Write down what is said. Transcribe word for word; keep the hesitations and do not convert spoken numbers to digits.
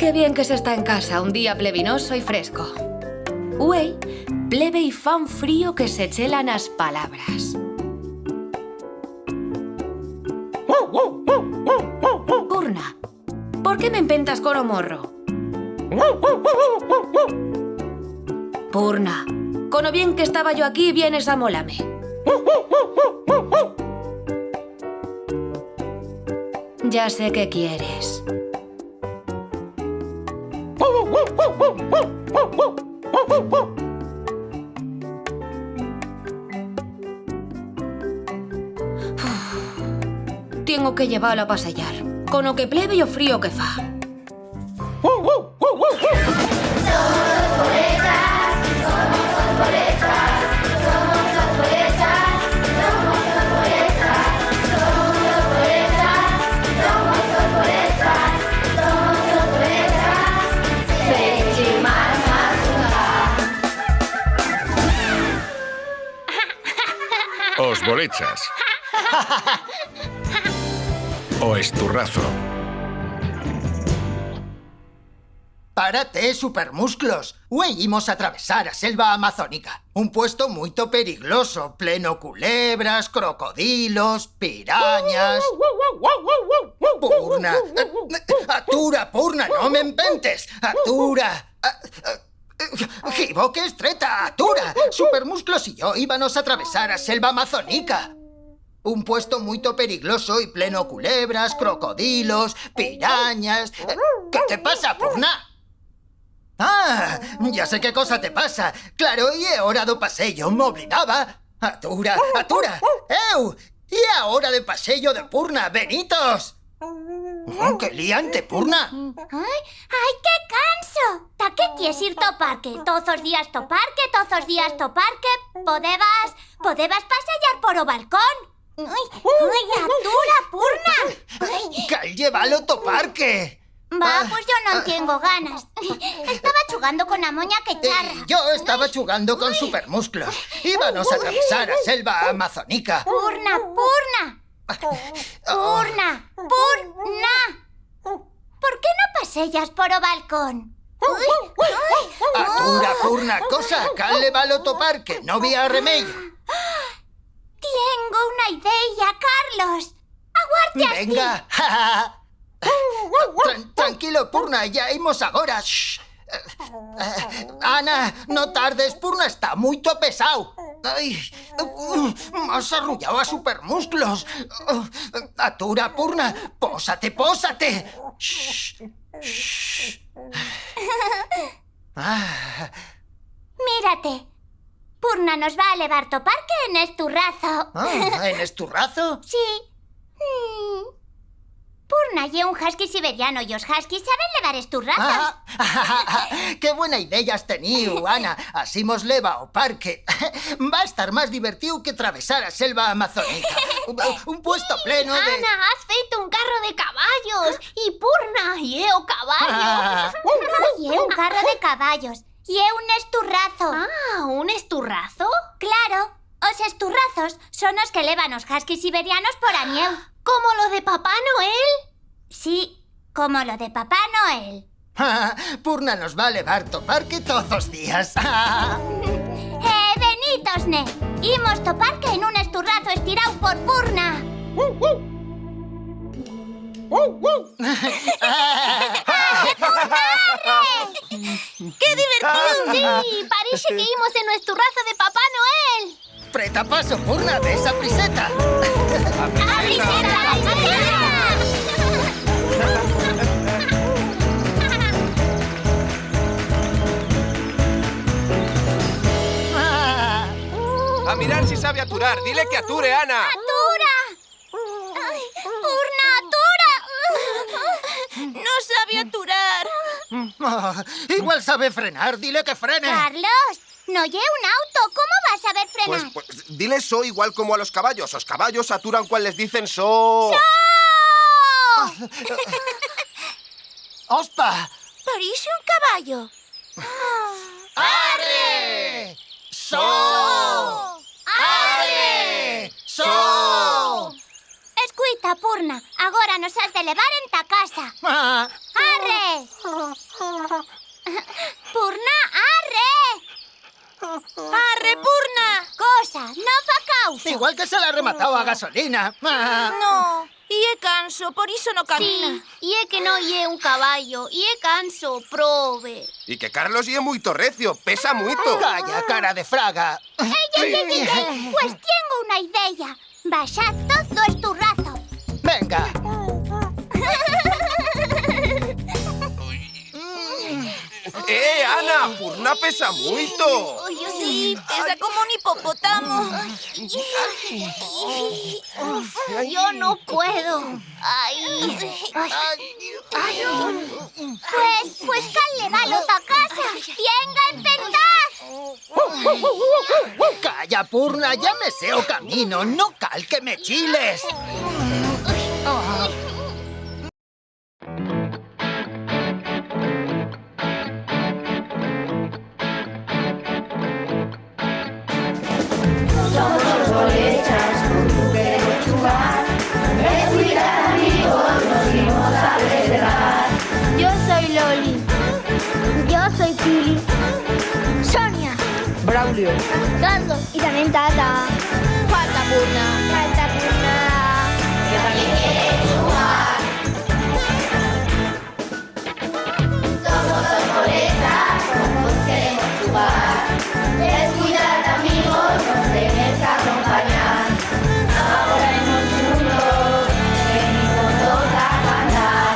Qué bien que s'está en casa, un día plevinoso y fresco. Uei, pleve y fa un frío que se chelan as palabras. Purna, por qué m'empentas con o morro? Purna, con o bien que estaba yo aquí, vienes a molar-me. Ya sé qué quieres. Tiengo que llevar-lo a pasellar, con o que pleve y o frío que fa. Os bolechas. O esturrazo. Párate, Supermusclos! Uei imos a atravesar a selva amazonica. Un puesto muito perigloso, pleno culebras, crocodilos, piranyas. Purna! Atura, Purna, no m'empentes! Atura! A, a, Jibo, qué estreta! Atura! Supermusclos y yo íbanos a atravesar a selva amazonica. Un puesto muito perigloso y pleno culebras, crocodilos, piranyas. Eh, qué te pasa, Purna? Ah, ya sé qué cosa te pasa. Claro, ye hora d'o pasello, m'oblidaba. Atura, atura. Eu! Ye a hora de pasello de Purna, venitos! Oh, qué liante, Purna! Ai, ai, qué canso! Ta qué quiers ir t'o parque? Toz os días t'o parque, toz os días t'o parque. Podebas, podebas pasellar por o balcón. Ai, ai, atura, Purna! Ai. Cal llevar-lo t'o parque! Va, pues yo no'n tiengo ganas. Estaba chugando con a moña que charra. Eh, yo estaba chugando con Supermusclos. Íbanos a atravesar a selva amazonica. Purna, Purna! Purna, Purna! Por qué no pasellas por o balcón? Ui, ui. Atura, Purna, cosa, cal levar-lo t'o parque, no bi ha remeyo. Tiengo una ideya, Carlos. Aguarta-te. Venga. Tran-, tranquilo, Purna, ya imos agora. Shh. Eh, eh, Ana, no tardes, Purna está muito pesau. Ai, m'has arrullau a Supermusclos. Atura, Purna, pósate, pósate. Shh, shh. Ah. Mira-te, Purna nos va a levar t'o parque en esturrazo. Ah, en esturrazo? Sí. Mm. Purna ye un husky siberiano y os huskies saben levar esturrazos. Ah, qué buena ideya has teniu, Ana. Así mos leva o parque. Va a estar más divertiu que travesar a selva amazonica. Un, un puesto pleno de... Ana, has feito un carro de caballos. Y Purna ye o caballo. Ye un carro de caballos. Ye un esturrazo. Ah, un esturrazo? Claro, os esturrazos son os que levan os huskies siberianos por a nieu. Como lo de Papá Noel? Sí, como lo de Papá Noel. Purna nos va a levar t'o parque toz os días. Eh, venitos-ne. Imos t'o parque en un esturrazo estirau por Purna. Purna, arre! Qué divertiu! Sí, parixe que imos en o esturrazo de Papá Noel. Preta paso, Purna, de esa priseta. A priseta, a priseta! A mirar si sabe aturar. Dile que ature, Ana. Atura! Ai, Purna, atura! No sabe aturar. Ah, igual sabe frenar, dile que frene. Carlos, no ye un auto, cómo va a saber frenar? Pues, pues, dile so igual como a los caballos. Os caballos aturan cuan les dicen so. So! Ospa! Parixe un caballo. Arre! So! Arre! So! Escuita, Purna, agora nos has de levar enta casa. Arre! Arre! Purna, arre! Arre, Purna! Cosa, no fa causa. Igual que se l'ha rematau a gasolina. No, ye canso, por ixo no camina. Sí, ye que no ye un caballo, ye canso, probe. Y que Carlos ye muito recio, pesa muito. Calla, cara de fraga. Ei, ei, ei, ei, ei, pues tiengo una idea. Baixaz toz d'o esturrazo. Venga. Eh, Ana, Purna pesa muito. Ui, sí, pesa como un hipopotamo. Uf, yo no puedo. Ai, ai, ai. Pues, pues cal levar-lo ta casa. Vienga, empentaz. Calla, Purna, ya me sé o camino, no cal que me chiles. Yo soy Loli. Yo soy Pili. Sonia. Braulio. Carlos. Y también Tata. Falta Purna. Falta Purna. Que también quiere jugar. Somos dos coletas, todos queremos jugar. Descuidad, amigos, nos tenéis que acompañar. Ahora en un mundo, venid todos a cantar.